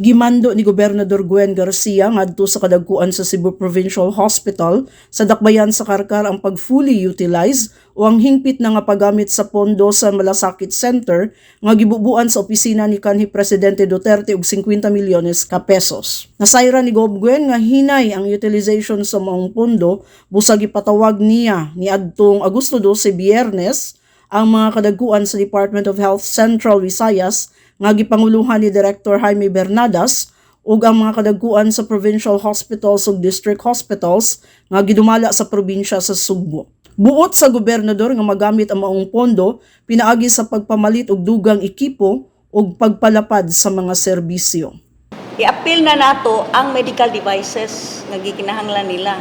Gimando ni Gobernador Gwen Garcia ngadto sa kadagkuan sa Cebu Provincial Hospital sa Dakbayan sa Carcar ang pag-fully utilize o ang hingpit na nga paggamit sa pondo sa Malasakit Center nga gibubuan sa opisina ni kanhi Presidente Duterte og 50 milyones ka pesos. Nasayran ni Gob Gwen nga hinay ang utilization sa maong pondo busag gipatawag niya niadtong Agosto 12, Biyernes, ang mga kadagkuan sa Department of Health Central Visayas nga gipanguluhan ni Director Jaime Bernadas ug ang mga kadagkuan sa provincial hospitals ug district hospitals nga gidumala sa probinsya sa Sugbo. Buot sa gobernador nga magamit ang maong pondo pinaagi sa pagpamalit og dugang ekipo ug pagpalapad sa mga serbisyo. I-appeal na nato ang medical devices nga gikinahanglan nila.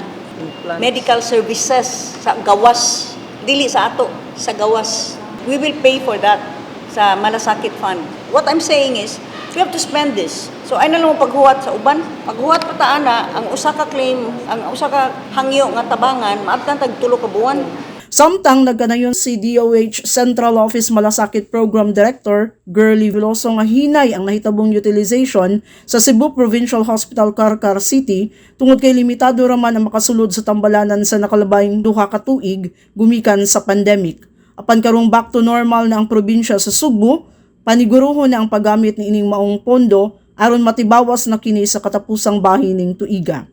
Medical services sa gawas, dili sa ato, sa gawas. We will pay for that sa Malasakit Fund. What I'm saying is, we have to spend this. So ay na lang mo paghuwat sa uban. Paghuwat pa ta ana, ang usa ka claim, ang usa ka hangyo nga tabangan, maabtan tag 3 ka buwan. Samtang nagkanayon si DOH Central Office Malasakit Program Director Girly Veloso nga hinay ang nahitabong utilization sa Cebu Provincial Hospital, Carcar City, tungod kay limitado raman ang makasulod sa tambalanan sa nakalabayng 2 ka tuig gumikan sa pandemic. Apan karong back to normal na ang probinsya sa Sugbo, paniguruhon na ang paggamit ni ining maong pondo aron matibawas na kini sa katapusang bahin ning tuiga.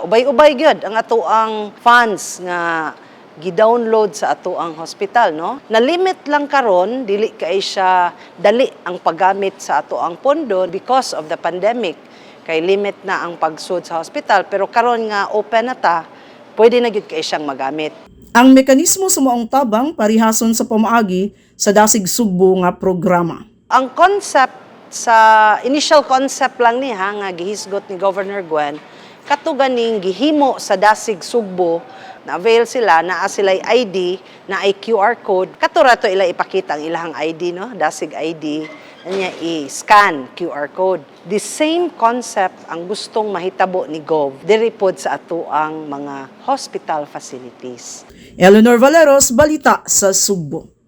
Ubay-ubay gyud ang atoang funds nga gi-download sa atoang hospital, no? Na limit lang karon, dili kay siya dali ang paggamit sa atoang pondo because of the pandemic, kay limit na ang pagsud sa hospital, pero karon nga open na ta, pwede na gyud kay siyang magamit. Ang mekanismo sa maong tabang parihason sa pamaagi sa Dasig Sugbo nga programa. Ang concept sa initial concept lang ni ha nga gihisgot ni Governor Gwen, kato ganing gihimo sa Dasig Sugbo, na avail sila, naa sila ID na ay QR code. Kato ra to ila ipakita ang ilahang ID, no, Dasig ID, anya i-scan QR code. The same concept ang gustong mahitabo ni Gov diri pod sa atoang mga hospital facilities. Eleanor Valeros, Balita sa Sugbo.